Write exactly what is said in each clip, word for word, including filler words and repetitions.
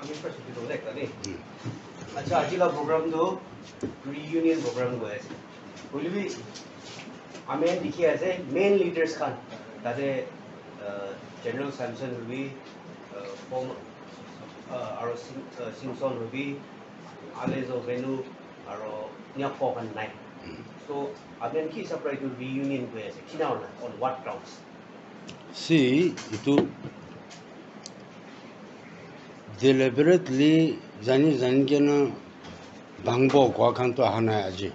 Ami first etu tu ekta de. Acha, aji la program tu reunion program tu ase. Hoile bi ami dikhi ase main leaders khan tate, uh, General Samson hobi, uh, former, uh, aro Sim- uh, Simson hobi, Alezo Venu, aro Nyakpo khan nai. So ami ki hisab para etu reunion koi ase? Kina hola? On what grounds? See, itu deliberately jani jani kena bangbo kua khan to aha nai aji.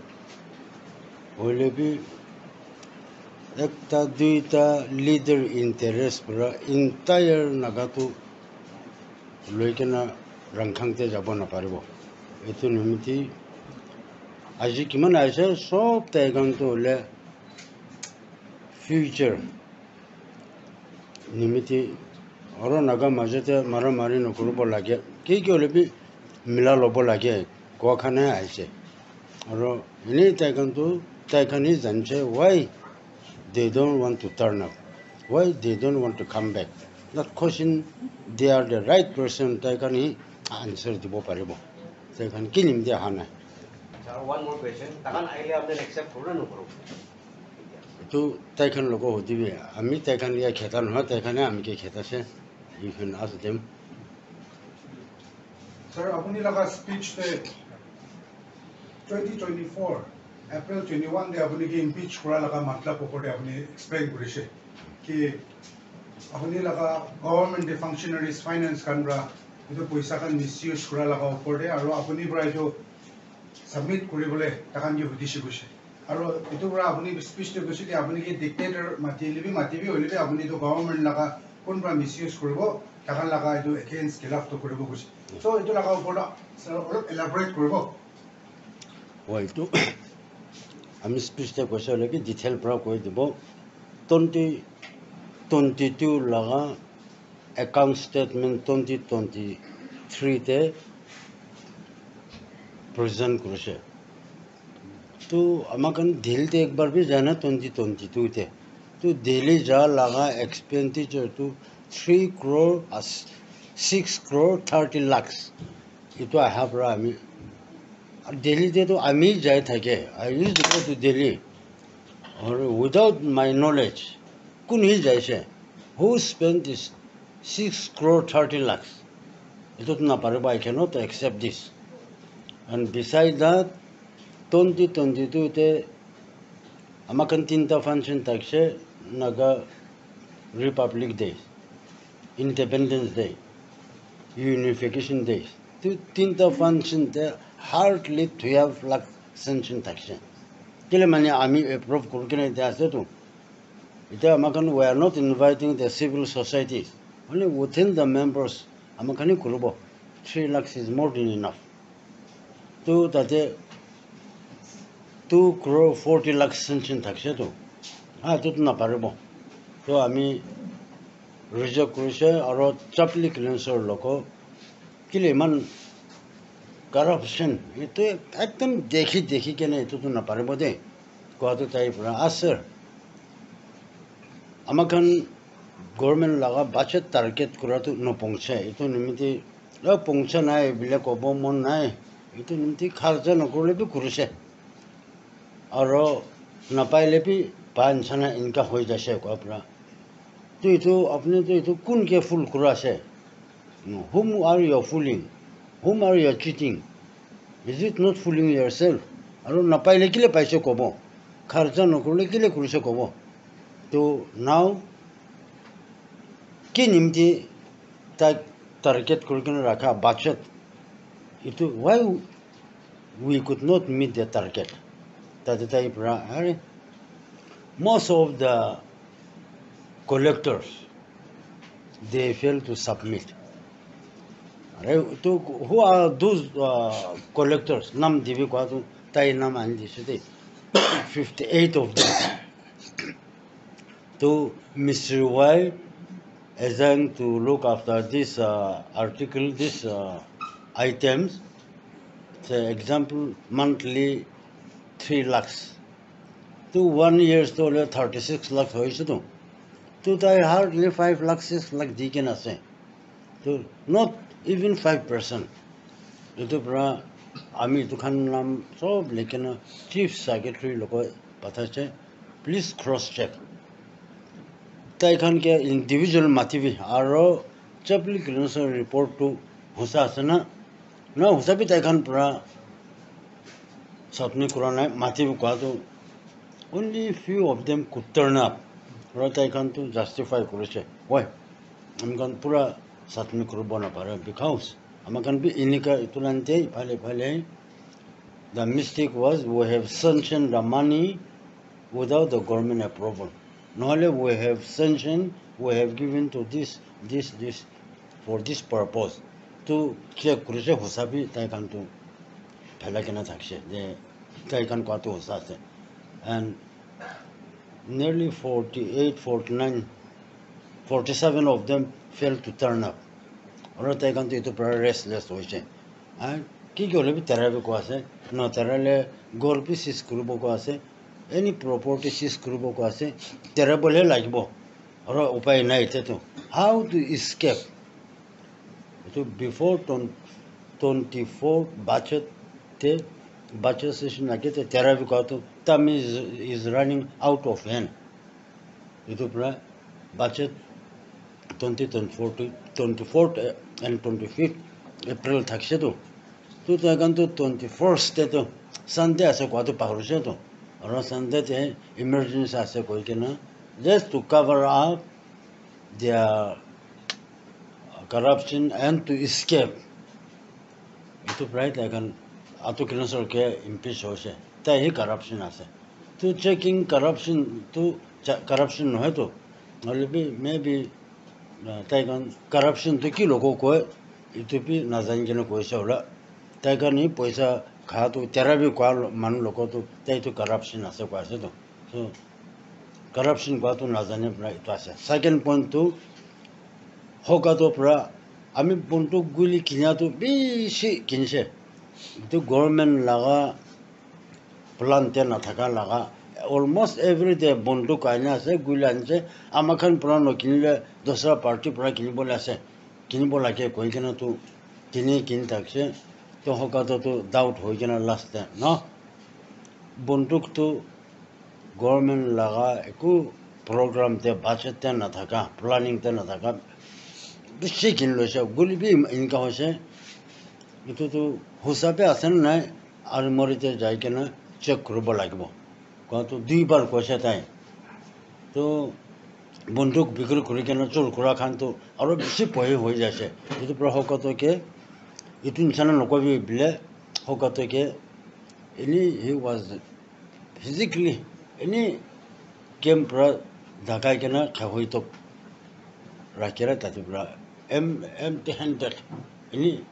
Hoile bi ekta duita leader interest para entire Naga tu loi kena rangkhang te jabo naparibo. Itu nimiti aji kiman aise sob tai khan to hole future nimiti aro Naga majo te mara mari nokuribo lage, ki ki hole bi mila lobo lage kua khan he aise. Aro ene tai khan tu tai khan he janise why they don't want to turn up, why they don't want to come back. That question, they are the right person, tai khan he answer dibo paribo. Tai khan ki nimti aha nai. Sir, one more question. Takan aile apni accept koro na nokoro? Tu tai khan logo hudi bi, ami tai khan ya kheta nohoi, tai khan he ami ke kheta se. You can ask them. Sir, apuni laga speech te twenty twenty-four April twenty-one te apuni ke impeach kura laga matlab opor te apuni explain kurise ki apuni laga government te functionaries finance khan para etu poisa khan misuse kura laga opor te aru apuni para etu submit kuribole takan ke hudise koise. Aru etu para apuni speech te koise ki apuni ke dictator mati le bi mati bi hoile bi apuni etu government laga kun para misuse kuribo takan laga etu against khilaf to kuribo koise. So etu laga opor te sir olop elaborate kuribo. Hoi, etu ami speech te koise hoile ki detail para koi dibo. Twenty twenty two laga account statement twenty twenty three te present kurise. Tu ama khan Delhi te ek bar bi jana twenty twenty two te. Tu Delhi ja laga expenditure tu three crore as six crore thirty lakhs. Etu aha para ami Delhi te tu ami jai thake. I used to go to Delhi. Or without my knowledge, kun hi jaise? Who spent this six crore thirty lakhs? Etu tu naparibo, I cannot accept this. And beside that, twenty twenty two te ama khan tinta function thakise, Naga Republic Day, Independence Day, Unification Day. Tu tinta function te hardly twelve lakh sanction thakise. Kile mane ami approve kuri kena ite ase tu. Ite ama khan, we are not inviting the civil societies. Only within the members ama khan hi kuribo. Three lakhs is more than enough. Tu tate two crore forty lakhs sanction thakise tu. Ah, tu tu naparibo. Tu ami reject kurise aro Chapley Cleanser logo kile iman corruption, etu ekdom dekhi dekhi kena etu tu naparibo de. Koa tu tai pura ase. Ama khan government laga budget target kura tu nopongse. Etu nimiti, "Oh, pongsa nai," bile kobo mon nai. Etu nimiti kharcha nokurle bi kurise. Aro napaile bi pa insana enka hoi jaise koa pura. Tu etu apni tu etu kun ke fool kura ase? Whom are you fooling? Whom are you cheating? Is it not fooling yourself? Aro napaile kile paise kobo? Kharcha nokurle kile kurise kobo? To now ki nimti tai target kuri kena rakha budget? Etu why we could not meet the target? Tate tai pura, are, most of the collectors, they fail to submit. Are, to who are those, uh, collectors? Nam dibi kwa tu tai nam ani dise de. Fifty eight of them. To Mister Y assigned to look after this, uh, article, this, uh, items. Say example, monthly three lakhs. To one year to thirty six lakhs hoise to. To tai hardly five lakh, six lakh di kena ase. To not Even five percent. Etu para ami etu khan naam sob lekhi na chief secretary logot patha ase, please cross check. Tai khan ke individual matibi aro Chaplain Clearance's report tu hosa ase na, na hosa bi tai khan para submit kura nai, matibi koa tu only few of them could turn up. Aro tai khan tu justify kurise. Why? Ami khan pura submit kuribo na pare because ami khan bi enika etu line te phale phale, the mistake was we have sanctioned the money without the government approval. Nohole we have sanctioned, we have given to this, this, this, for this purpose. Tu check kurise, hosa bi tai khan tu phelai kena thakise je tai khan koa tu hosa ase. And nearly forty-eight, forty-nine, forty-seven of them failed to turn up. Aro tai khan tu etu para restless hoise. Ah, ki ki hole bi tera bi koa ase, no tera le ghor bi seize kuribo koa ase, any property seize kuribo koa ase, tera bole lagibo. Aro upai nai ete tu. How to escape? Etu before twen-, twenty-four budget te, budget session age te tera bi koa tu time is, is running out of hand. Etu para budget twenty twenty-four to twenty-fourth and twenty-fifth April thakise tu. Tu tai khan tu twenty-first te tu Sunday ase koa tu pahorise tu. Aro Sunday te emergency ase koi kena just to cover up their corruption and to escape. Etu para tai khan Ato Kilonser ke impeach hoise. Tai hi corruption ase. Tu checking corruption tu cha-, corruption nohoi tu. Hoile bi maybe, uh, tai khan corruption tu ki logo koi, etu bi najani kena koise hola. Tai khan hi poisa kha tu tera bi koa lo-, manu logo tu tai tu corruption ase koa ase tu. So, corruption koa tu najane para etu ase. Second point tu, Hokato para ami bunduk guli kinia tu bishi kinise. Etu government laga plan te nathaka laga, almost every day bunduk aina ase, guli anise. Ama khan para nokinile dusra party para kinibole ase, kinibo lage koi kena tu kini kini thakise. To hokato tu doubt hoi kena last te, no? Bunduk tu government laga eku program te, budget te nathaka, planning te nathaka, bishi kini loise, guli bi enka hoise. Etu tu hosa bi ase na nai, armory te jai kena check kuribo lagibo. Koa tu dui bar koise tai. To bunduk bikri kuri kena chur kura khan tu aro bishi bohi hoi jaise. Etu para hokato ke, etu nisna nokobi bile, hokato ke, ini he was physically, ini camp para dakai kena khahoi tok rakhi kena tate para em-, empty handed ini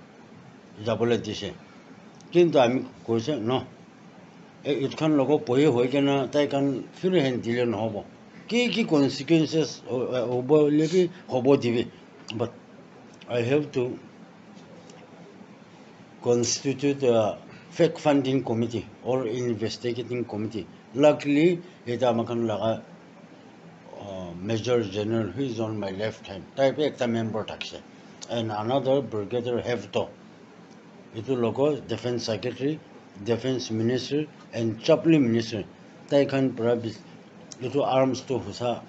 jabole dise. Kintu ami koise, no. E, etu khan logot bohi hoi kena tai khan free hand dile nohobo. Ki ki consequences ho-, hobo le bi hobo dibi. But I have to constitute a fact finding committee or investigating committee. Luckily, eta ama khan laga, uh, Major General, who is on my left hand, tai bi ekta member thakise. And another Brigadier Hevto. Etu logot Defense Secretary, Defense Minister and Chaplain Minister, tai khan para bis-, etu arms tu hosa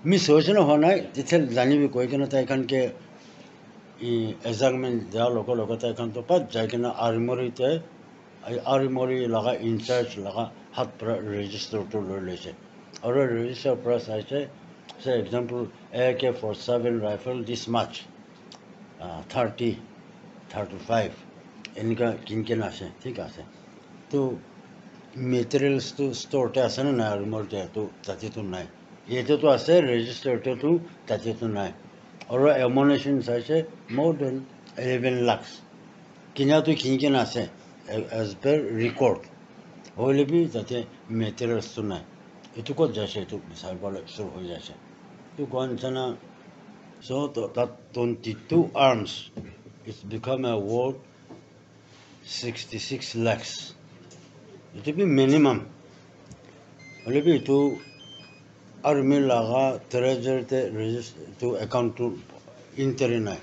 miss hoise na hua nai, detail janibi koi kena tai khan ke, e, examination dia logot logot tai khan tu pat jai kena armory te, ai, armory laga in charge laga hat para register tu loi loise. Aro register para saise, say example, A K forty-seven rifle this much, ah, thirty, thirty-five, eneka kini kena ase, thik ase. Tu materials tu store te ase na nai, armory te tu tate tu nai. Yate tu ase, register te tu tate tu nai. Aro ammunition saise more than eleven lakhs. Kinia tu kini kena ase, a-, as per record. Hoile bi tate materials tu nai. Etu kot jaise etu bisari bole shuru hoi jaise. Tu koa nisna, so to, that twenty-two arms, it's become a worth sixty-six lakhs. Etu bi minimum. Hoile bi etu army laga treasury te regis-, etu account tu entry nai.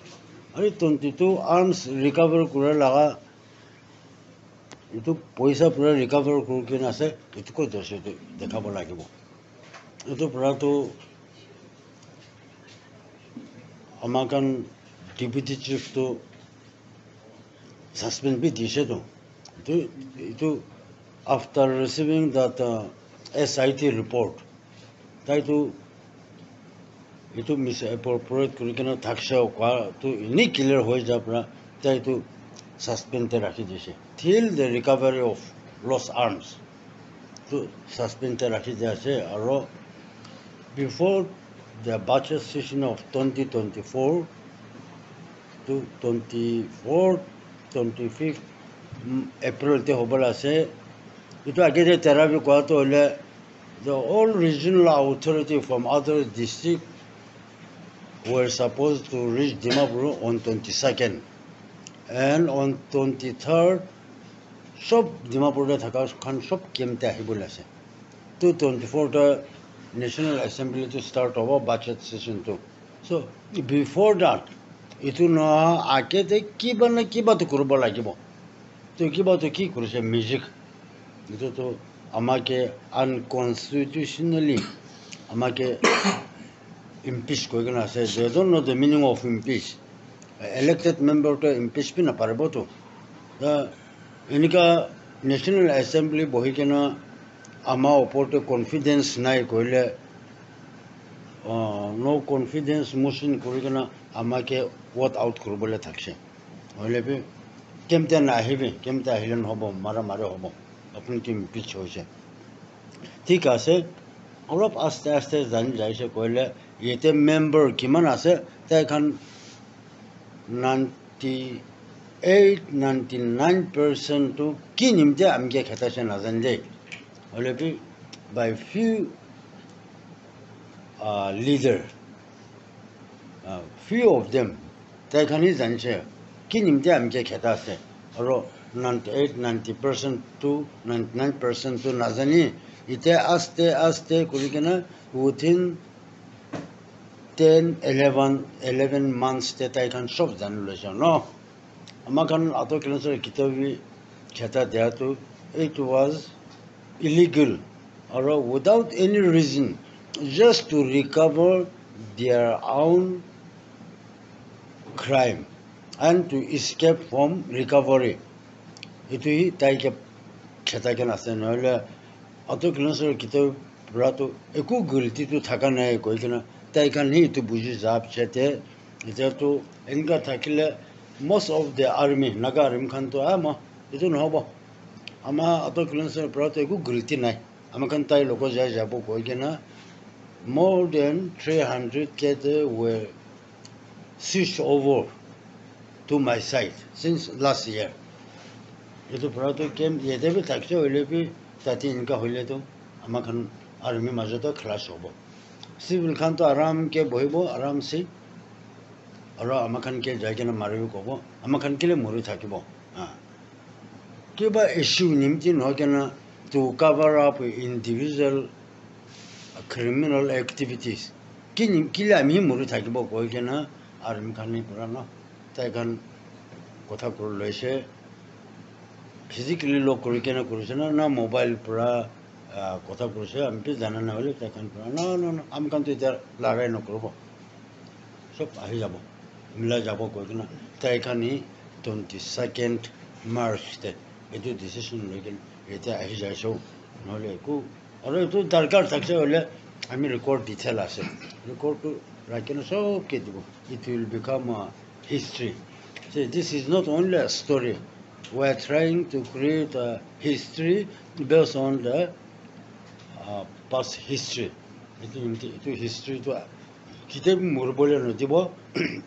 Aru twenty two arms recover kura laga etu poisa pura recover kuri kena ase, etu koi doshe tu dekha bo lagibo. Etu pura tu ama khan deputy chief tu suspend bi dishe tu. Etu, etu after receiving that uh, S I T report, tai tu etu misappropriate kuri kena thaksha koa tu ini clear hoi ja pra tai tu suspend te rakhi dishe till the recovery of lost arms. Tu suspend te rakhi dia ase aro before the budget session of twenty twenty-four to twenty-fourth, twenty-fifth, mm, April te hobo la ase. Etu age te tera bi koa to hoile, the all regional authority from other district were supposed to reach Dimapur on twenty-second, and on twenty-third sob Dimapur te thaka khan sob camp te ahi bole ase. Two twenty-four ta National Assembly tu start hobo budget session tu. So before that, etu na age te kiba na kiba tu kuribo lagibo. To kiba tu ki kurise, music? Etu tu ama ke unconstitutionally ama ke impeach koi kena ase. They don't know the meaning of impeach. Elected member to impeach bi na paribo tu. Ta enika National Assembly bohi kena ama upor te confidence nai koile, uh, no confidence motion kuri kena ama ke vote out kuribole thakse. Hoile bi camp te na ahibi, camp te ahile na hobo, mara mari hobo. Apun team pitch hoise. Thik ase, olop aste aste jani jaise koile, yate member kiman ase, tai khan ninety eight, ninety nine percent tu ki nimte ami ke kheta se najani de. Hoile bi by few uh, leader, uh, few of them, tai khan hi jani se ki nimte ami ke kheta ase. Aro ninety eight, ninety percent tu, ninety nine percent tu najani. Ite aste aste kuri kena within ten, eleven, eleven months te tai khan sob jani loise no. Ama khan auto cleanser kitab bi kheta dia tu, it was illegal, aro without any reason, just to recover their own crime and to escape from recovery. Etu hi tai ke kheta kena ase, nohole auto cleanser kitab pura tu eku galti tu thaka nai koi kena tai khan hi etu buji ja piche te, etia tu enka thakile most of the army, Naga army khan tu, "Ah, ma, etu nohobo. Ama auto cleanser pura tu eku galti nai. Ama khan tai logo jai jabo," koi kena more than three hundred ke te were switch over to my side since last year. Etu pura tu camp yate bi thakise hoile bi tate enka hoile tu ama khan army majo te clash hobo. Civil khan tu aram ke bohibo, aram se, aro ama khan ke jai kena mari bi kobo, ama khan kile mori thakibo. Ah. Kiba issue nimti nohoi kena to cover up individual criminal activities. Ki nim-, kile ami mori thakibo koi kena army khan ni pura no. Tai khan kotha kuri loise. Physically log kuri kena kurise na, na mobile pura, ah, kotha kurise, ami bi jana nahole tai khan pura, "No, no, no, ami khan tu etia larai nokuribo. Sob ahi jabo, milai jabo," koi kena tai khan hi twenty second March te etu decision loi kena etia ahi jaise. Nohole eku, aro etu darkar thakise hoile ami record detail ase, record tu rakhi kena sob ke dibo. It will become a history. See, this is not only a story. We are trying to create a history based on the uh, past history. Etu, etu, etu history tu ketia bi mori bole no dibo.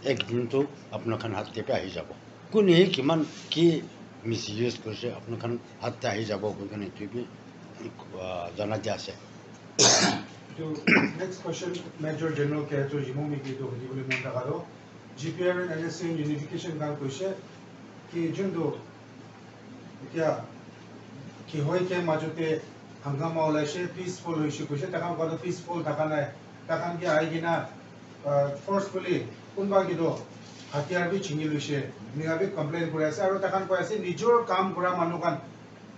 Ek din tu apna khan hat te bi ahi jabo. Kuni hi kiman ki misuse kurise, apna khan hat te ahi jabo koi kena etu bi, uh, jana dia ase. Etu next question, Major General Kehachur Yimong Miki tu hudi bole mon thaka tu, G P R and N S C N unification khan koise ki jun tu etia ki hoi ke majo te hangama olaise, peaceful hoise koise, takhan koa tu peaceful thaka nai, takhan ke ahi kena, uh, forcefully kunba ke tu Hatiyar bi chini luise, enika bi complain kuri ase, aru takhan koi ase nijor kam kura manu khan,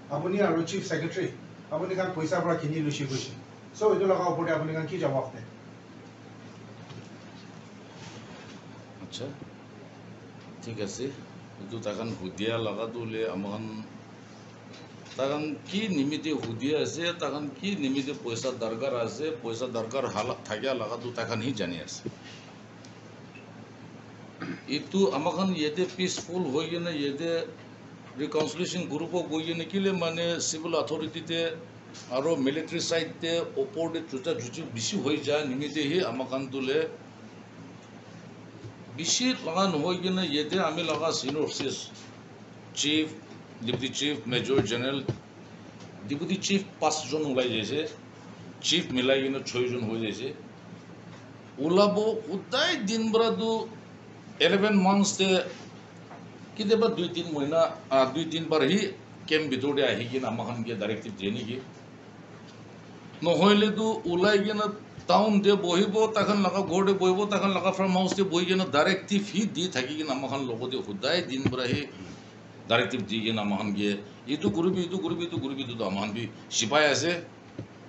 apuni aru chief secretary, apuni khan poisa para kini luise koise. So etu laga opor te apuni khan ki jawab de? Acha, thik ase. Etu takhan hudia laga tu le amakhan, takhan ki nimite hudia ase, takhan ki nimite poisa darkar ase, poisa darkar hala thakia laga tu takhan hi jani ase. Etu amakhan yate peaceful hoi kena yate reconciliation group of hoi kena kile mane civil authority te aro military side te opor te chucha chuchi bishi hoi ja nimite hi amakhan tu le bishi laga nohoi kena yate ami laga senior officers, chief, deputy chief, major general, deputy chief pas jon ulai jaise, chief milai kena choi jon hoi jaise. Ulabo hudai din bara tu eleven months te kitiaba dui tin mohina, ah, dui tin bar hi camp bitor te ahi kena amakhan ke directive diye niki. Nohoile tu ulai kena town te bohibo, takhan laga ghor te bohibo, takhan laga farm house te bohi kena directive hi di thaki kena amakhan logo te hudai din bara hi directive di kena amakhan ke itu kuribi, itu kuribi, itu kuribi, itu tu amakhan bi sipai ase.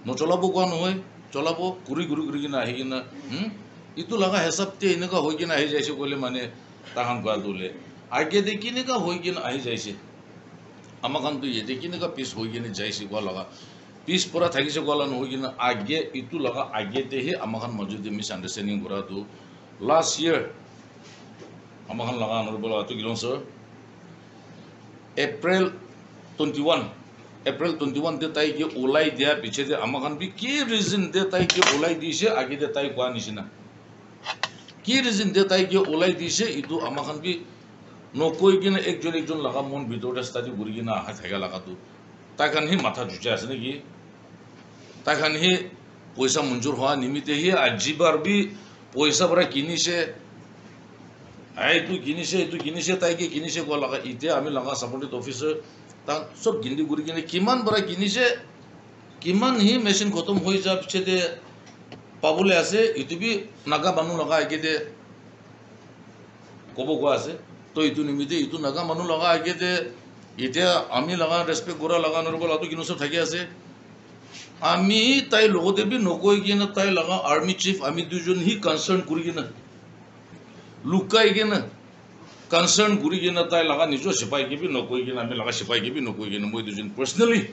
Nocholabo koa nohoi, cholabo, kuri kuri kuri kena ahi kena, hmm? Itu laga hisab te eneka hoi kena ahi jaise koile mane takhan koa tu le. Age te kineka hoi kena ahi jaise. Amakhan tu yate kineka peace hoi kena jaise koa laga. Peace pura thakise koa la nohoi kena age, itu laga age te hi amakhan majud te misunderstanding kura tu last year amakhan laga honorable Ato Kilon sir April twenty one, April twenty one te tai ke ulai dia piche te amakhan bi ki reason te tai ke ulai dise age te tai koa nishina. Ki reason te tai ke ulai dise itu amakhan bi nokoi kena ekjon ekjon laga mon bitor te study kuri kena aha thaka laga tu tai khan hi matha juja ase niki? Tai khan hi poisa munjur hoa nimite hi aji bar bi poisa para kinise, ai tu kinise, itu kinise, tai ke kinise koa laga ite ami laga subordinate officer ta sob gindi kuri kena kiman para kinise, kiman hi machine khotom hoi ja piche te pabole ase, itu bi naga manu laga age te kobo koa ase. To itu nimite itu naga manu laga age te itya ami laga respect kura laga honorable Ato Kilon sir thaki ase. Ami tai logote bi nokoi kena tai laga army chief ami duijon hi concern kuri kena lukai kena concern kuri kena tai laga nijo sipai ke bi nokoi kena ami laga sipai ke bi nokoi kena moi duijon personally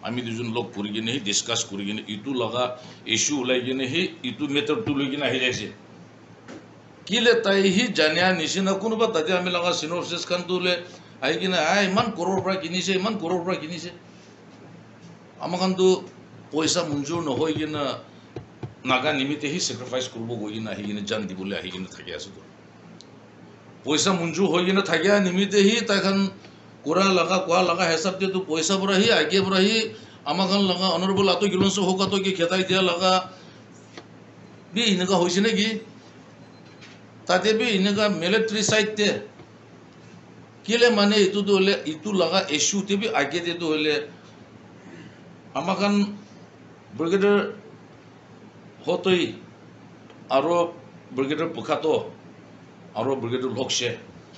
ami duijon log kuri kena hi discuss kuri kena itu laga issue ulai kena hi itu matter tu loi kena ahi jaise. Kile tai hi jania nishina kunuba tate ami laga senior officers khan tu le ahi kena ai iman crore para kinise, iman crore para kinise. Amakhan tu poisa munjur nohoi kena naga nimite hi sacrifice kuribo koi kena ahi kena jan dibole ahi kena thaki ase tu. Poisa munjur hoi kena thakia nimite hi tai khan kura laga koa laga hisab te tu poisa para hi age para hi amakhan laga honorable Ato Kilon sir hoka to ke khetai dia laga bi eneka hoise niki? Tate bi eneka military side te kile mane itu tu hole itu laga issue te bi age te tu hole amakhan Brigadier Hotoi aro Brigadier Pukhato aro Brigadier Lokshe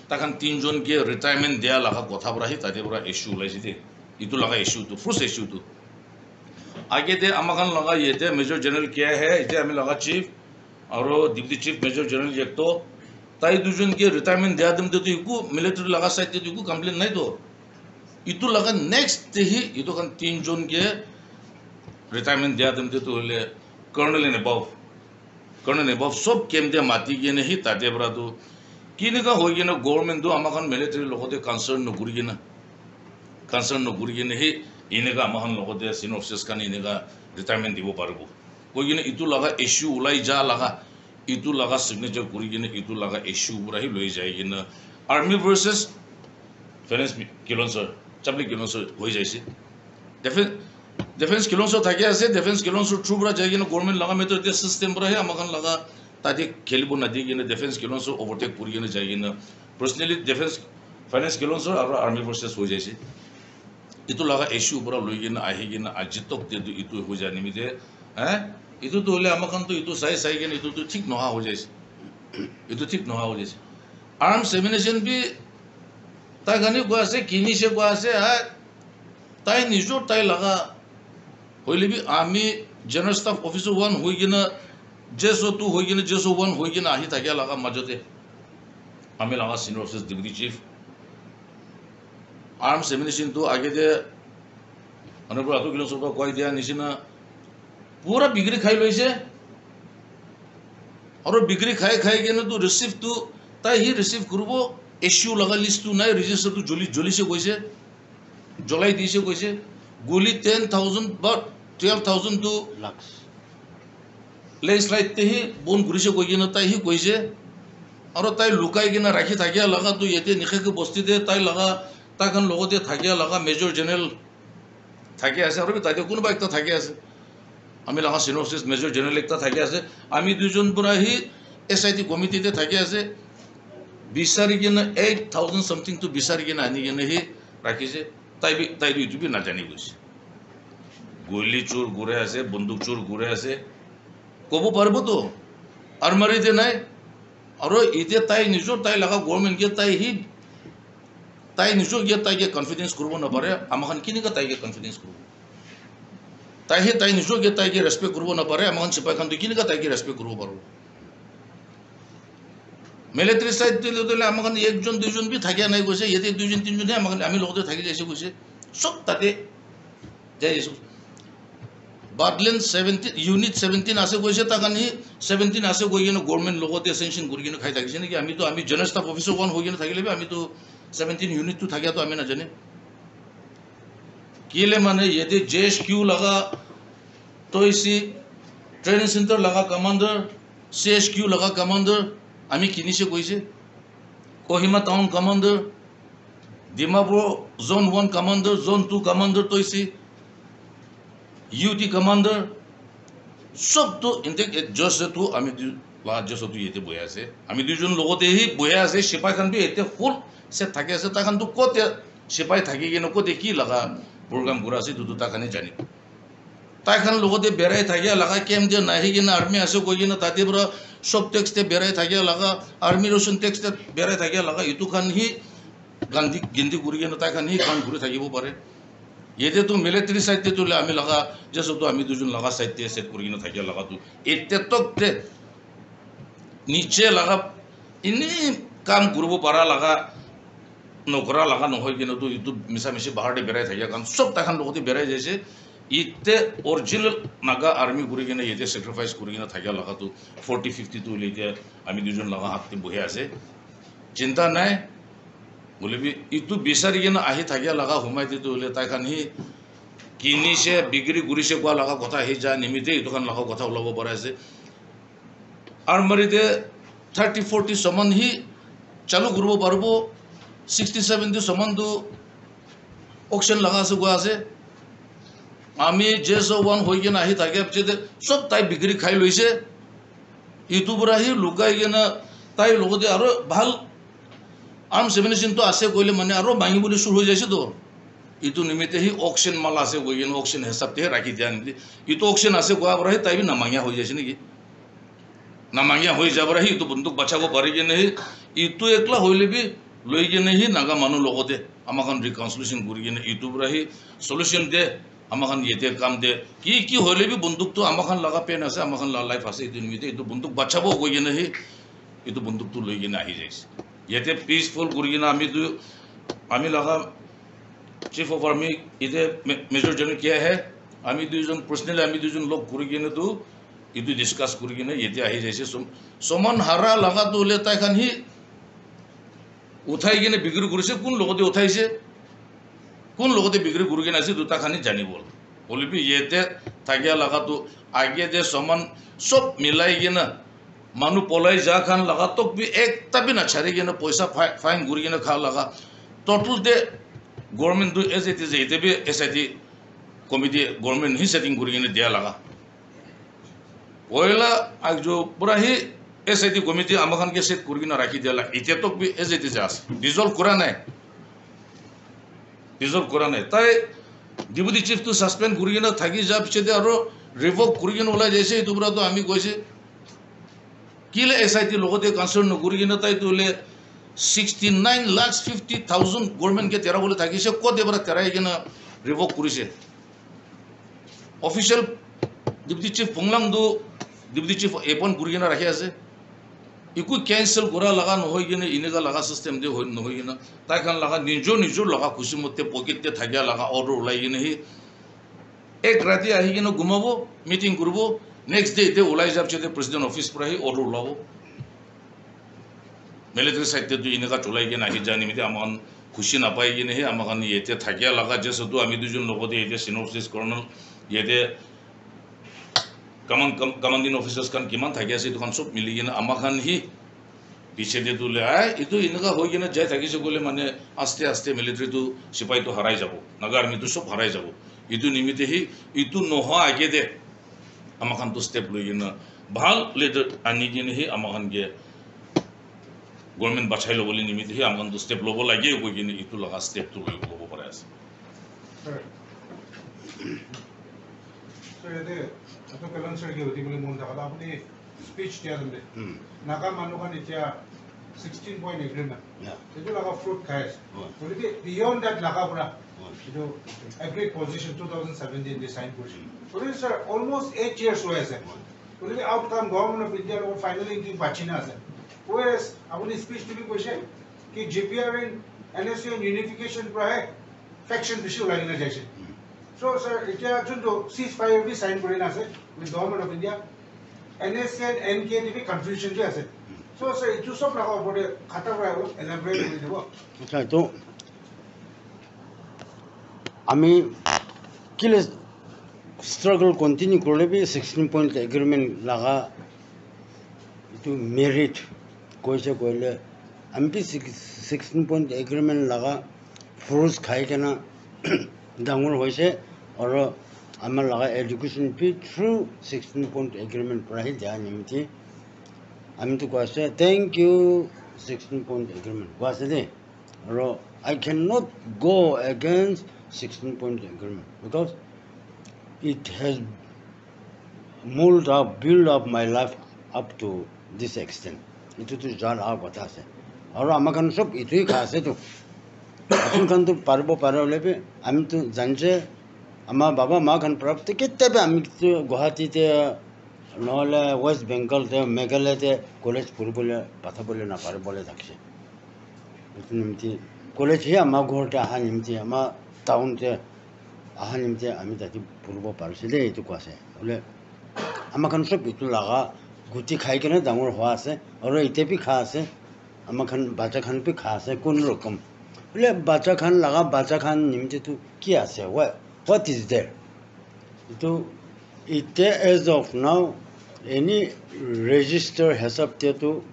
takhan tinjon ke retirement dia laga kotha para hi tate para issue ulaise de. Itu laga issue tu, first issue tu. Age te amakhan laga yate Major General K I hai, ite ami laga chief aro Deputy Chief Major General Yekto, tai dujon ke retirement dia dem te tu eku military laga side te tu eku complain nai to. Itu laga next te hi itu khan tinjon ke retirement dia dem te tu hole colonel and above, colonel and above sob camp te mati kena hi tate para tu kineka hoi kena government tu amakhan military logote concern nokuri kena, concern nokuri kena hi eneka amakhan logote senior officers khan eneka retirement dibo paribo koi kena itu laga issue ulai ja laga itu laga signature kuri kena itu laga issue pura hi loi jai kena army versus Finance mi- Kilonser, Chapli Kilonser hoi jaise. Defense, Defense Kilonser thaki ase, Defense Kilonser through para jai kena government laga matter te system para he amakhan laga tate khelibo nadi kena Defense Kilonser overtake kuri kena jai kena personally Defense, Finance Kilonser aru Army versus hoi jaise. Itu laga issue para loi kena ahi kena aji tok te tu itu hoi jai nimite, eh? Itu tu hole amakhan tu itu sai sai kena itu tu thik noha hoi jaise. Itu thik noha hoi jaise. Arms ammunition bi tai khan he koi ase, kinise koi ase, ha? Tai nijor tai laga hoile bi ami General Staff Officer one hoi kena, J S O two hoi kena, J S O one hoi kena ahi thakia laga majote ami laga senior officer deputy chief arms ammunition tu age te Honorable Atul Kilonser para koi dia nishina pura bikri khai loise. Aro bikri khai khai kena tu receipt tu tai he receive kuribo, issue laga list tu nai, register tu joli joli se koise, jolai dise koise. Guli ten thousand ba twelve thousand tu lakhs landslide te he bon kurise koi kena tai he koise. Aro tai lukai kena rakhi thakia laga tu yate Nikhaki bosti te tai laga, tai khan logote thakia laga Major General thaki ase, aro bi tate kunuba ekta thaki ase. Ami laga senior officer Major General ekta thaki ase. Ami duijon pura he S I T committee te thaki ase. Bisari kena eight thousand something tu bisari kena ani kena he rakhise. Tai bi, tai tu itu bi najani koise. Guli chur kure ase, bunduk chur kure ase. Kobo paribo to? Armari te nai. Aro ite tai nijor tai laga government ke tai he, tai nijor ke tai ke confidence kuribo napare, ama khan kinika tai ke confidence kuribo? Tai he tai nijor ke tai ke respect kuribo napare, ama khan sipai khan tu kinika tai ke respect kuribo paribo? Military side te le ama khan ekjon duijon bi thakia nai koise, yate duijon tinjon he ama khan ami logote thaki jaise koise, sob tate jai ase. Badland seventeen, unit seventeen ase koise, ta khan he seventeen ase koi kena government logote sanction kuri kena khai thakise naki? Ami to, ami General Staff Officer one hoi kena thakile bi ami to seventeen unit tu thakia to ami najane. Kile mane yate J H Q laga toisi, training center laga commander, C H Q laga commander ami kinise koise. Kohima town commander, Dimapur zone one commander, zone two commander toisi, U T commander, sob tu intact adjust tu ami du la adjust tu yate boya ase. Ami duijon logote he boya ase, sipai khan bi yate full set thaki ase. Tai khan tu kote sipai thaki kena kote ki laga program kura ase, etu tu tai khan he jane. Tai khan logote berai thakia laga, camp te nahi kena army ase koi kena tate pura shop tax te berai thakia laga, army ration tax te berai thakia laga, etu khan he gandi, gindi kuri kena tai khan he kam kuri thakibo pare. Yate tu military side te tu le ami laga, just tu ami duijon laga side te set kuri kena thakia laga tu ete tok te niche laga ini kam kuribo para laga, nokora laga nohoi kena tu etu misa misi bahar te berai thakia khan sob tai khan logote berai jaise. Ite original Naga army kuri kena yate sacrifice kuri kena thakia laga tu forty fifty tu hoile ite ami duijon laga hath te bohi ase. Chinta nai. Hoile bi etu bisari kena ahi thakia laga humai te tu hoile tai khan he kinise, bikri kurise kua laga kotha ahi ja nimite etu khan laga kotha ulabo pari ase. Armari te thirty forty saman he chalu kuribo paribo, sixty seventy saman tu auction laga ase koi ase. Ami J S O one hoi kena ahi thake piche te sob tai bikri khai loise. Etu pura he lukai kena tai logote aro bhal arms ammunition tu ase koile mane aro mangi bole shuru hoi jaise to. Etu nimite he auction mal ase koi kena auction hisab te he rakhi dia nimite. Etu auction ase koa pura he tai bi namangia hoi jaise naki? Namangia hoi ja pura he etu bunduk bachabo pari kena he, etu ekla hoile bi loi kena he Naga manu logote ama khan reconciliation kuri kena etu pura he solution de. Ama khan yate kam de ki ki hoile bi bunduk tu ama khan laga pen ase, ama khan la life ase, etu nimite etu bunduk bachabo koi kena he etu bunduk tu loi kena ahi jaise. Yate peaceful kuri kena ami tu, ami laga chief of army ite Ma-, Major General kia he, ami duijon personally ami duijon log kuri kena tu etu discuss kuri kena yate ahi jaise. Som-, soman hara laga tu hoile tai khan he uthai kena bikri kurise, kun logote uthaise, kun logote bikri kuri kena ase, etu tai khan he janibo. Hoile bi yate thakia laga tu age te saman sob milai kena manu polai ja khan laga tok bi ekta bi na chari kena poisa fi-, fine kuri kena kha laga total te government tu as it is ite bi S I T committee government he setting kuri kena dia laga. Poila ajo pura he S I T committee ama khan ke set kuri kena rakhi dia la, ite tok bi as it is ase, dissolve kura nai, dissolve kura nai. Tai deputy chief tu suspend kuri kena thaki ja piche te aro revoke kuri kena ulai jaise, etu pura tu ami koise kile S I T logote concern no kuri kena tai tu le Sixty nine lakhs fifty thousand government ke tera bole thakise, kote para terai kena revoke kurise. Official deputy chief Phunglang tu deputy chief appoint kuri kena rakhi ase. Iku cancel kura laga nohoi kena, ineka laga system de hoi nohoi kena, tai khan laga nijor nijor laga khushi mote pocket te thakia laga order ulai kena hi ek rati ahi kena gumabo, meeting kuribo, next day te ulai jab chete president office para hi order ulabo. Military side te tu ineka cholai kena ahi jani mite ama khan khushi napai kena hi ama khan yete thakia laga jesa tu ami dujon logote yete synopsis colonel yete command-, com-, commanding officers khan kiman thaki ase, etu khan sob mili kena ama khan hi piche te tu le, ai, etu eneka hoi kena jai thakise koile mane aste aste military tu sipai tu harai jabo, Naga army tu sob harai jabo. Etu nimite hi, etu nohoa age te ama khan tu step loi kena bhal leader ani kena hi ama khan ke government bachai lobole nimite hi ama khan tu step lobo lage koi kena etu laga step tu loi lobo pare ase. Sir, sir, yate, yate Kalan sir ke hudi bole mon thaka, apuni speech dia time te, Hmm. Naga manu khan etia sixteen point agreement, Yeah. Etu laga fruit khai ase. Hmm. Hoile bi beyond that laga pura, Hmm. Etu agreed position two thousand seventeen te sign kurise. Hmm. Hoile sir, almost eight years hoi ase. Hmm. Hoile bi outcome Government of India logot finally ki bachi na ase. Whereas apuni speech te bi koise ki G P R and N S C N unification pura hai faction bishi ulai kena jaise. So sir, etia juntu ceasefire bi sign kuri na ase with Government of India, N S C N N K te bi confusion bi ase. So sir, etu sob laga upor te khata para olop elaborate kuri dibo. Acha, etu ami kile struggle continue kurle bi sixteen point agreement laga etu merit koise koile ami bi six-, sixteen point agreement laga fruits khai kena dangor hoise, aro amar laga education bi through sixteen point agreement para hi dia nimti ami tu koi ase, "Thank you, sixteen point agreement," koi ase de. Aro I cannot go against sixteen point agreement because it has mold up, build up my life up to this extent. Etu tu ja laga kotha ase. Aro ama khan sob etu hi kha ase tu. Apun khan tu paribo pare hole bi, ami tu janche, ama baba ma khan para tu kitia bi ami tu Guwahati te, nohole West Bengal te, Meghalaya te college puribole, pathabole na paribole thakise. Etu nimti college hi ama ghor te aha nimti, ama town te aha nimti ami tate puribo parise de, etu koi ase. Bole, ama khan sob etu laga guti khai kena dangor hua ase, aro ite bi kha ase, ama khan bacha khan bi kha ase, kun rokom. Bole, bacha khan laga, bacha khan nimti tu ki ase? What, what is there? Etu, ite as of now, any register hisab te tu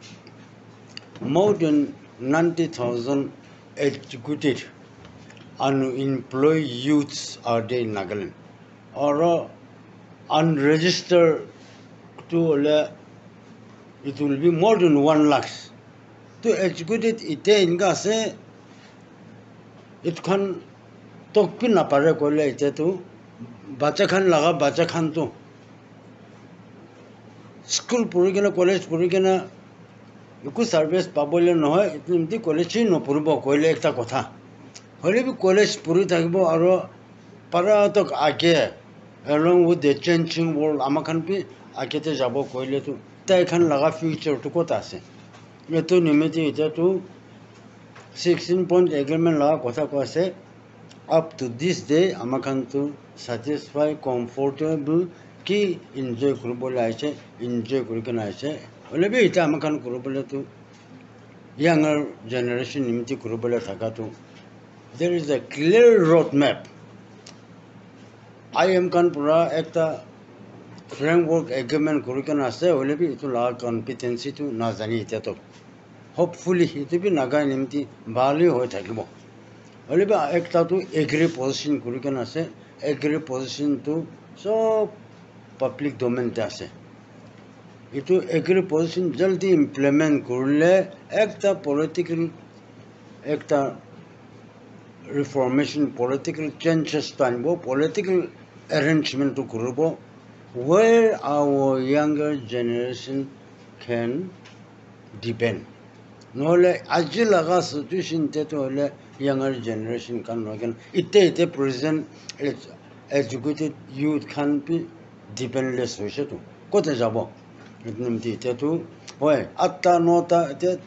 more than ninety thousand educated unemployed youths are there in Nagaland. Aro unregistered tu hole, it will be more than one lakhs. Tu educated ite enka ase, etu khan tok bi napare koile ite tu bacha khan laga, bacha khan tu school puri kena, college puri kena eku service pabole nohoi, etu nimti college hi nopuribo koile ekta kotha. Hoile bi college puri thakibo aro para tok age, along with the changing world, ama khan bi age te jabo koile tu tai khan laga future tu kot ase? Etu nimite ite tu sixteen point agreement laga kotha koi ase. Up to this day, ama khan tu satisfy, comfortable ki enjoy kuribole aise, enjoy kuri kena aise. Hoile bi ite ama khan kuribole tu younger generation nimti kuribole thaka tu, there is a clear road map. I M khan pura ekta framework agreement kuri kena ase, hoile bi etu laga competency tu najani ite tu. Hopefully, etu bi Naga nimti bhal hi hoi thakibo. Hoile bi ekta tu agree position kuri kena ase, agree position tu sob public domain te ase. Etu agree position jaldi implement kurile ekta political, ekta reformation, political changes tu anibo, political arrangement tu kuribo, where our younger generation can depend. Nohole aji laga situation te tu hoile younger generation khan loi kena ite ite present ed-, educated youth khan bi dependless hoise tu. Kote jabo? Etu nimti ite tu hoi atta nota ite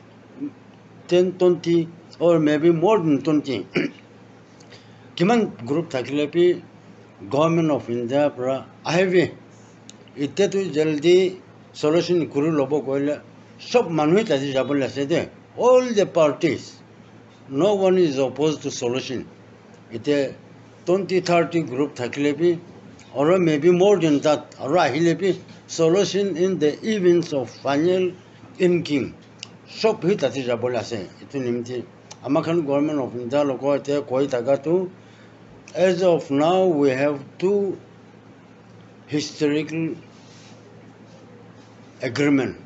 ten twenty or maybe more than twenty kiman group thakile bi Government of India para ahibi. Ite tu jaldi solution kuri lobo koile sob manu tate jabo le ase de. All the parties, no one is opposed to solution. Ite twenty thirty group thakile bi, or maybe more than that, aro ahile bi, solution in the events of final inking. Sob hi tate jabo le ase. Itu nimti ama khan Government of India logo ite koi thaka tu, as of now, we have two historical agreement,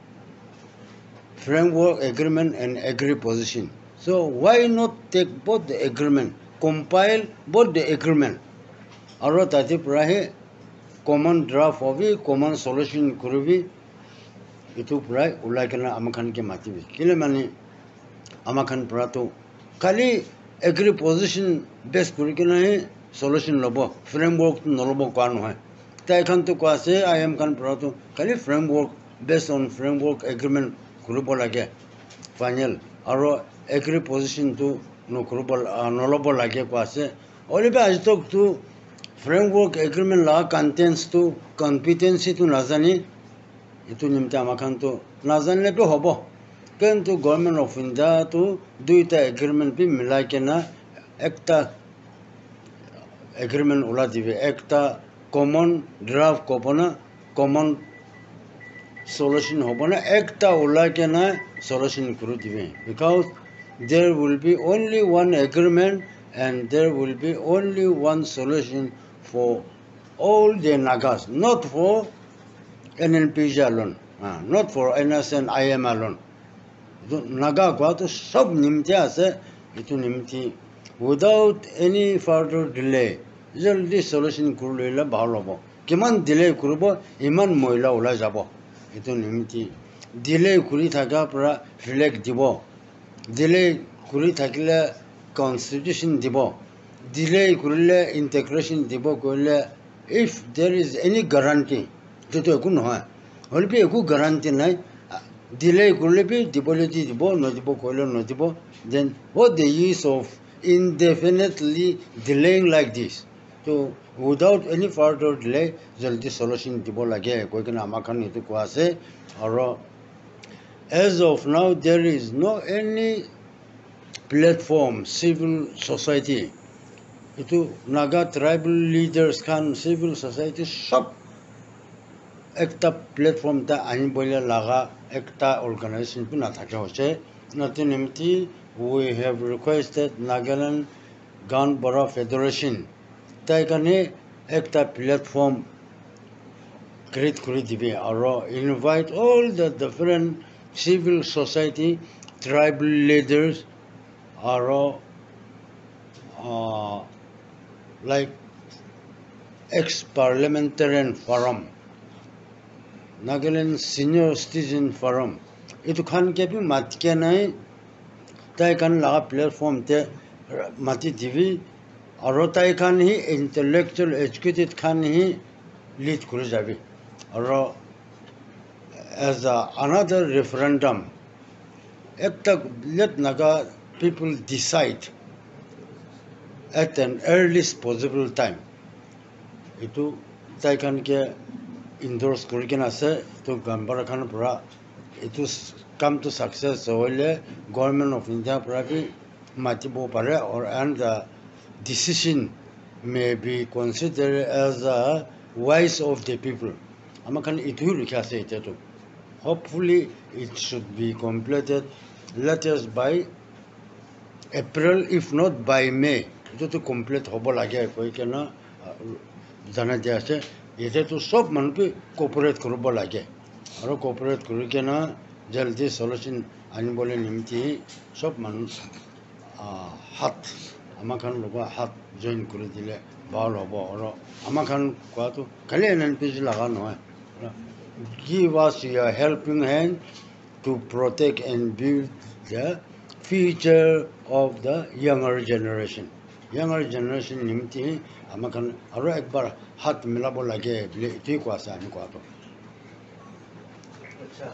framework agreement and agri position. So why not take both the agreement, compile both the agreement? Aro tate pura he common draft hobi, common solution kuribi, itu pura ulai kena ama khan ke matibi. Kile mani ama khan pura tu khali agri position base kuri kena he solution lobo, framework tu nolobo koa nohoi. Tai khan tu koa ase, I M khan pura tu khali framework, based on framework agreement kuribo lage final. Aro agri position tu nokuribo, ah, nolobo lage koa ase. Hoile bi aji tak tu framework agreement la contents tu, competency tu najani. Itu nimte ama khan tu najanile bi hobo. Kintu Government of India tu duita agreement bi milai kena ekta agreement ulai dibi, ekta common draft kobo na, common solution hobo na, ekta ulai kena solution kuri dibi. Because there will be only one agreement and there will be only one solution for all the Nagas, not for N N P G alone, ah, not for N S and I M alone. Itu Naga koa tu sob nimte ase, itu nimti without any further delay, jaldi solution kuri loile bhal hobo. Kiman delay kuribo, iman moila ulai jabo. Itu nimti delay kuri thaka pura flag dibo. Delay kuri thakile constitution dibo. Delay kurile integration dibo koile, if there is any guarantee, itu tu eku nohoi. Hoile bi eku guarantee nai. Delay kurile bi dibole di dibo, nodibo koile nodibo. Then what the use of indefinitely delaying like this? To without any further delay, jaldi solution dibo lage koi kena ama khan itu koa ase. Aro as of now, there is no any platform, civil society, itu Naga tribal leaders khan, civil society sob ekta platform ta ani bole laga ekta organization bi na thaka hoise. Nati nimti, we have requested Nagaland Gaonbura Federation, tai khan he ekta platform create kuri dibi aro invite all the different civil society, tribal leaders, aro, uh, like ex parliamentarian forum, Nagaland senior citizen forum, itu khan ke bi mat ke nai, tai khan laga platform te mati dibi, aro tai khan hi intellectual educated khan hi lead kuri jabi. Aro as a, another referendum, ekta let Naga people decide at an earliest possible time. Itu tai khan ke endorse kuri kena ase, itu Gaonbura khan pura itu s-, kam tu success hoile Government of India pura bi matibo pare, or and the decision may be considered as a voice of the people. Ama khan itu rukhi ase ite tu. Hopefully it should be completed latest by April, if not by May. Itu tu complete hobo lage koi kena, ah, jana dia ase. Ite tu sob manu ki cooperate kuribo lage. Aro cooperate kuri kena jaldi solution anibole nimti sob manu, ah, hat, ama khan logo hat join kuri dile bhal hobo. Aro ama khan koa tu khali N N P G laga nohoi. Give us your helping hand to protect and build the future of the younger generation. Younger generation nimti ama khan aro ekbar hat milabo lage bile etu kwa sa ami kwa to. Acha,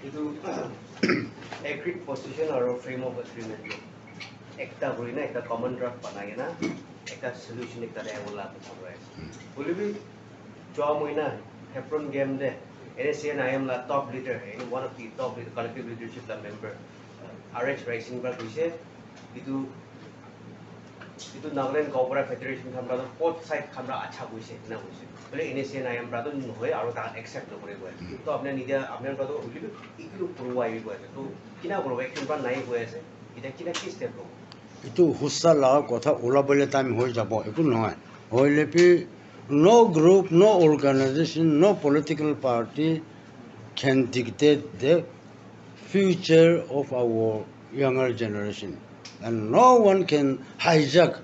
etu agreed position aru frame of agreement ekta kuri na ekta common draft banai kena ekta solution ekta de wala kotha koi ase. Hoile bi jua moi na Hebron game de N S C N I M la top leader, yani one of the top leader, collective leadership la member, R H Rising pra koise, etu etu Nagaland Gaonbura Federation khan pra both side khan pra acha koise, ena koise. Bole N S C N I M pra to nohoi aru tahan accept nokore koi ase. To apni nija apni pra to hoile bi etu to kurwa ahi koi ase. To kina kurwa action pra nai koi ase. Eta kina ki step lobo? Etu hussa laga kotha ulabole time hoi jabo, eku nohoi. Hoile bi no group, no organization, no political party can dictate the future of our younger generation. And no one can hijack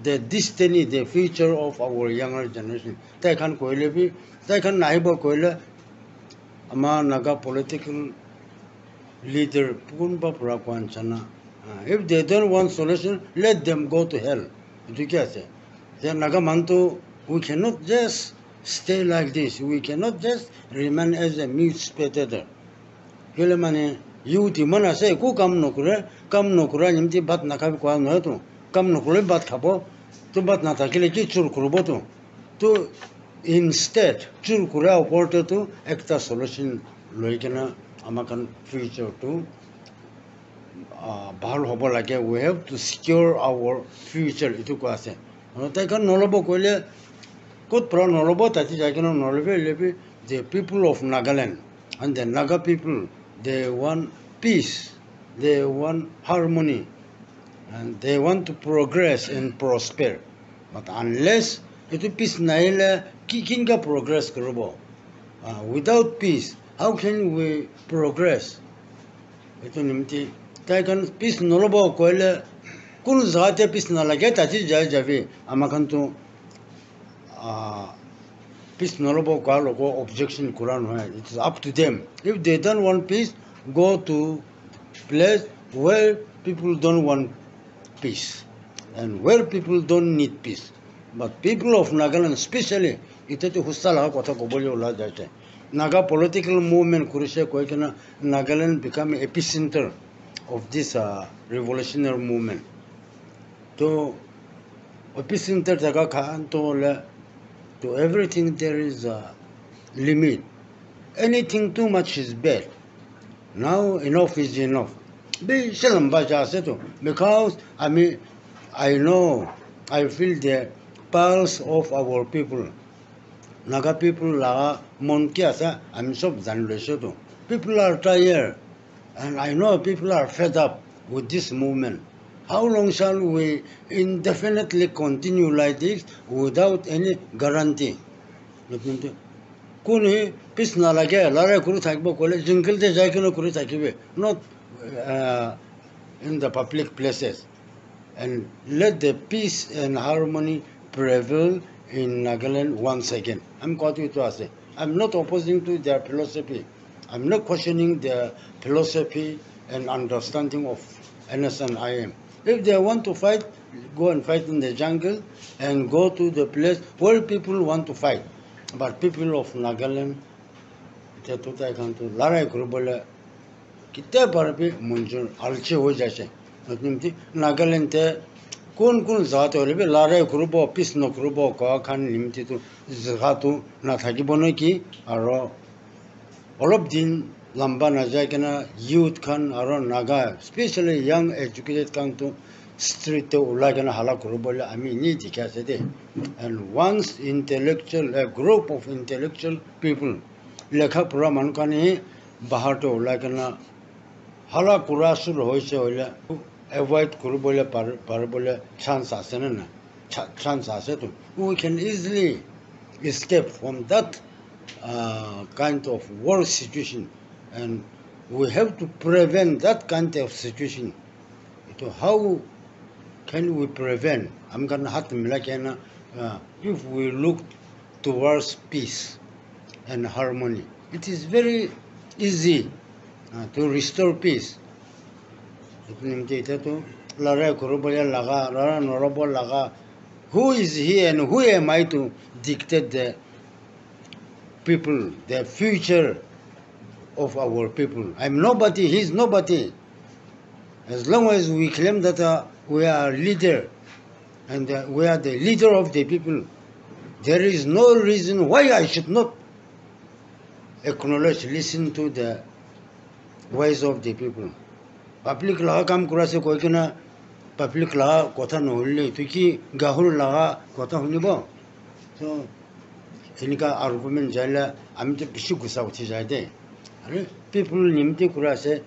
the destiny, the future of our younger generation. Tai khan koile bi, tai khan nahibo koile, ama Naga political leader kunba pura kwan chana. Ah, if they don't want solution, let them go to hell. Etu ki ase? They Naga man tu, we cannot just stay like this. We cannot just remain as a mute spectator. Kile mane, youth iman ase, eku kam nokore, kam nokora nimti bhat nakhabi koa nohoi to. Kam nokore bhat khabo, to bhat nathakile ki chur kuribo to. To instead, chur kura opor te to ekta solution loi kena ama khan future to ah, bhal hobo lage, we have to secure our future, etu koi ase. Aru tai khan nolobo koile, kot pra nolobo, tati jai kena nolobo, lebi, the people of Nagaland and the Naga people, they want peace, they want harmony, and they want to progress and prosper. But unless etu peace naile, ki kinka progress kuribo? Ah, without peace, how can we progress? Etu nimti tai khan peace nolobo koile, kun jaga te peace nalage, tati jai jabi. Ama khan tu, ah, peace nolobo koa logo objection kura nohoi. It is up to them. If they don't want peace, go to place where people don't want peace and where people don't need peace. But people of Nagaland, specially, ite tu hussa laga kotha kobole ula jai te. Naga political movement kurise koi kena Nagaland become epicenter of this uh, revolutionary movement. To epicenter jaga khan to le, to everything there is a limit. Anything too much is bad. Now enough is enough. Bishi lamba ja ase to, because I mean, I know, I feel the pulse of our people. Naga people laga mon ki ase, ami sob jani loise to. People are tired, and I know people are fed up with this movement. How long shall we indefinitely continue like this without any guarantee? Kun hi peace nalage, larai kuri thakibo koile, jungle te jai kena kuri thakibi, not uh, in the public places. And let the peace and harmony prevail in Nagaland once again. I'm quoting to ase. I'm not opposing to their philosophy. I'm not questioning their philosophy and understanding of N S and I M. If they want to fight, go and fight in the jungle and go to the place where people want to fight. But people of Nagaland, etia tu tai khan tu larai kuribole ketia para bi monjur alchi hoi jaise. Etu nimti Nagaland te kun kun jat hoile bi larai kuribo, peace nokuribo koa khan nimti tu jaga tu nathakibo neki, aro olop din lamba najai kena youth khan aro Naga, especially young educated khan tu street te ulai kena hala kuribole ami ni dikhi ase de. And once intellectual, a group of intellectual people, lekha pura manu khan hi bahar te ulai kena hala kura shuru hoise hoile, avoid kuribole par-, paribole chance ase na na? Cha-, chance ase to. We can easily escape from that uh, kind of worst situation, and we have to prevent that kind of situation. To how can we prevent? Ami khan hat milai kena, uh, if we look towards peace and harmony, it is very easy uh, to restore peace. Etu nimite etia tu larai kuribole laga, larai norobo laga. Who is he and who am I to dictate the people, the future of our people? I'm nobody, he's nobody. As long as we claim that uh, we are leader and uh, we are the leader of the people, there is no reason why I should not acknowledge, listen to the voice of the people. Public laga kam kura ase koi kena public laga kotha nohunile tu ki gahur laga kotha hunibo? So enika argument jaile ami to bishi gusa uthi jai de. Are people nimite kura ase,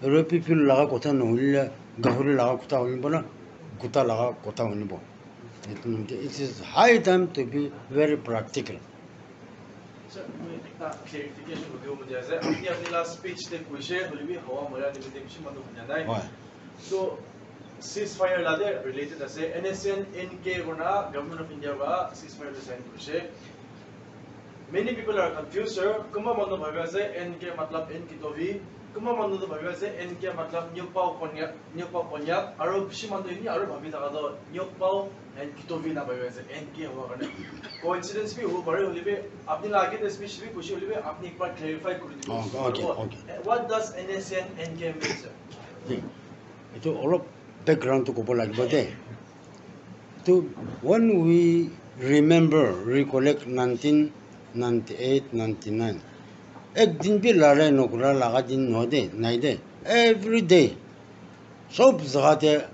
aro people laga kotha nohunile gahur laga kotha hunibo na kuta laga kotha hunibo? Etu nimite it is high time to be very practical. Sir, moi ekta clarification hobi mojai ase. Apni apni la speech te koise, hoile bi hawa mara nimite bishi manu huna nai. Hoi. So ceasefire la de related ase. N S N N K kona Government of India ba ceasefire te sign koise. Many people are confused, sir. Kuma manu bhabi ase N K matlab N Kitovi. Kuma manu to bhabi ase N K matlab Nyokpao Konyak, Nyokpao Konyak. Aro bishi manu ini aro bhabi thaka to Nyokpao and Kitovi na bhabi ase N K howa karne. Coincidence bi hobo pare, hoile bi apni la age te speech bi koise, hoile bi apni ekbar clarify kuri dibo. Oh, okay, okay. What does N S N N K mean, sir? Etu olop background to kobo lagibo de. To when we remember, recollect nineteen ninety-eight, ninety-nine, ek din bi larai nokura laga din no de, nai de. Every day sob jaga te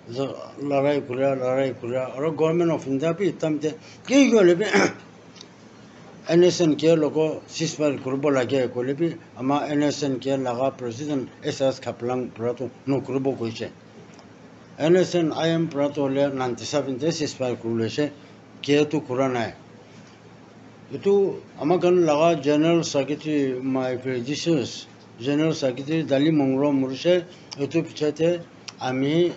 larai kura, larai kura, aro Government of India bi tam te ki kole bi N S N K logo ceasefire kuribo lage kole bi ama N S N K laga president S S Khaplang pura to no kuribo koise. N S N I M pura to le ninety-seven te ceasefire kurule se, ke to kura nai. Etu ama khan laga General Secretary, my predecessors, General Secretary Dali Mongro murise, etu pichate ami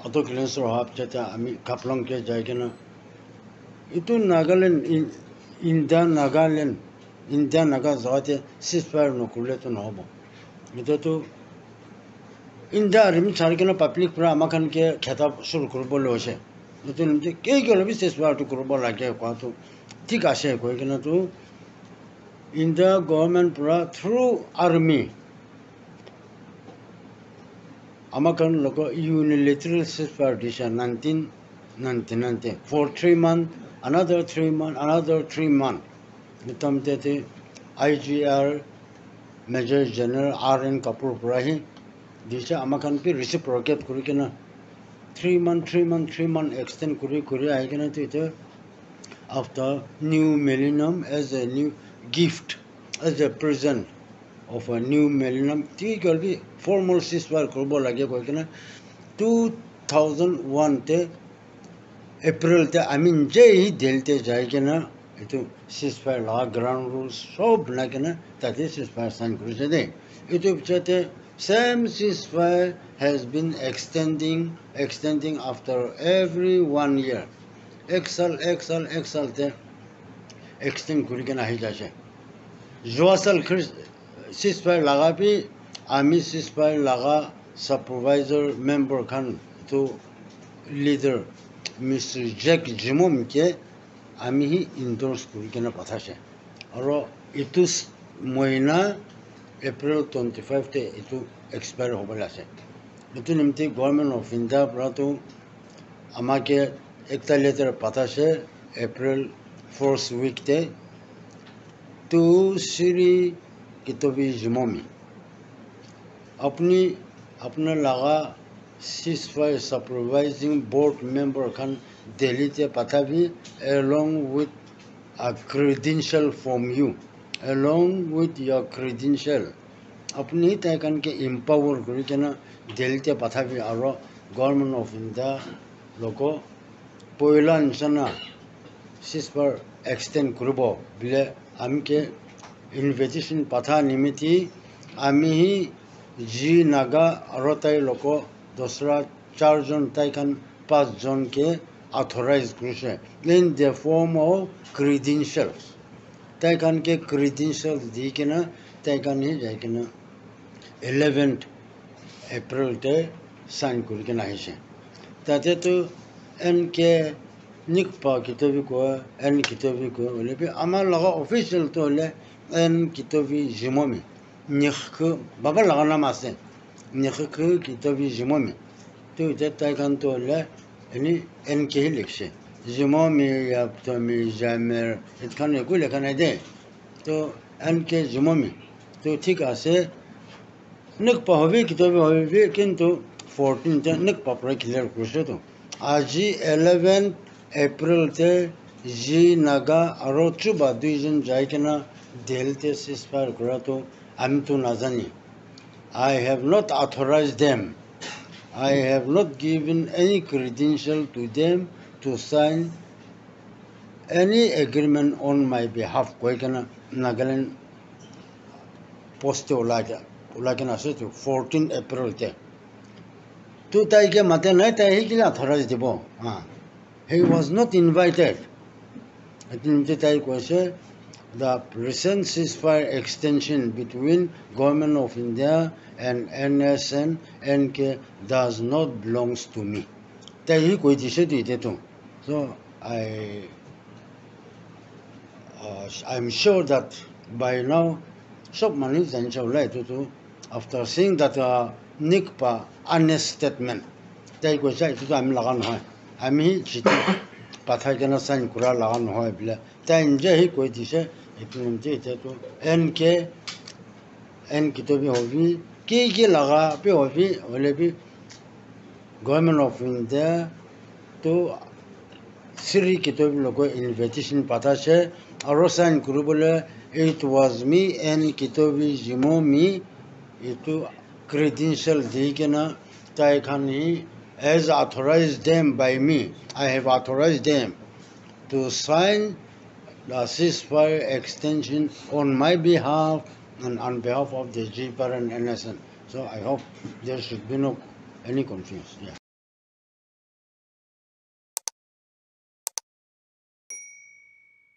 Auto Kilenser oha pichate ami Kaplong ke jai kena etu Nagaland, India Nagaland, India Naga jagate ceasefire nokurile to nohobo. Etu to India army chari kena public pura ama khan ke khitab shuru kuribo loise. Etu nimite ke ke lobi ceasefire to kuribo lage kwa to thik ase koi kena to India government pura through army ama khan logo unilateral ceasefire dise nineteen ninety-nine te for three month, another three month, another three month. Etam te te I G R Major General R N Kapoor pura hi dise ama khan bi reciprocate kuri kena three month, three month, three month extend kuri kuri ahi kena te te after new millennium as a new gift, as a present of a new millennium, thik hole bi formal ceasefire kuribo lage koi kena two thousand one te April te ami nje hi Delhi te jai kena etu ceasefire la ground rules sob banai kena tate ceasefire sign kurise de. Etu pichate same ceasefire has been extending, extending after every one year. Ek sal, ek sal, ek sal te extend kuri kena ahi jaise. Jua sal Chris-, ceasefire laga bi ami ceasefire laga supervisor member khan to leader Mister Jack Jimom ke ami hi endorse kuri kena pathaise. Aro etu s-, mohina April twenty-five te etu expire hobole ase. Etu nimite Government of India pura tu ama ke ekta letter pathaise April first week te to Sri Kitovi Jimomi. Apni apna laga ceasefire supervising board member khan Delhi te pathabi along with a credential from you, along with your credential. Apni tai khan ke empower kuri kena Delhi te pathabi aro Government of India logo poila nisana ceasefire extend kuribo bile ami ke invitation patha nimiti ami hi ji Naga aro tai logo dosra char jon tai khan pas jon ke authorize kurise in the form of credentials. Tai khan ke credentials di kena tai khan hi jai kena eleventh April te sign kuri kena ahise. Tate tu N K Nikpa Kitovi koa, N Kitovi koa, hoile bi ama laga official tu hoile N Kitovi Jimomi. Nikhu, baba laga naam ase. Nikhu Kitovi Jimomi. Tu ite tai khan tu hoile, ani N K hi likhise. Jimomi, Yaptomi, Jamer, it khan eku lekha nai de. Tu N K Jimomi. Tu thik ase. Nikpa hobi, Kitovi hobi, kintu fourteen te Nikpa pura clear kurise tu. Aji eleven April te Ji Naga aro Chuba duijon jai kena Delhi te ceasefire kura tu ami tu najani. I have not authorized them. I have not given any credential to them to sign any agreement on my behalf, koi kena Nagaland Post te ulai ke, ulai kena ase tu fourteen April te. Tu tai ke mate nai, tai hi kila authorize dibo. Ah. He was not invited. Etu nimite tai koise, the recent ceasefire extension between Government of India and N S N N K does not belongs to me. Tai hi koi dise tu ite tu. So I, uh, I'm sure that by now, sob manu janicha ulai tu tu, after seeing that, uh, Nikpa honest statement, tai koise, "Etu tu ami laga nohoi. Ami hi chiti pathai kena sign kura laga nohoi," bole. Tai nje hi koi dise, etu nimite ite tu N K, N Kitovi hobi, ki ki laga bi hobi, hoile bi Government of India tu Sri Kitovi logo invitation pata se, aro sign kuri bole, "It was me and Kitovi Jimomi," etu credential di kena tai khan hi, "As authorized them by me, I have authorized them to sign the ceasefire extension on my behalf and on behalf of the G P R and N S N." So I hope there should be no any confusion. Yeah.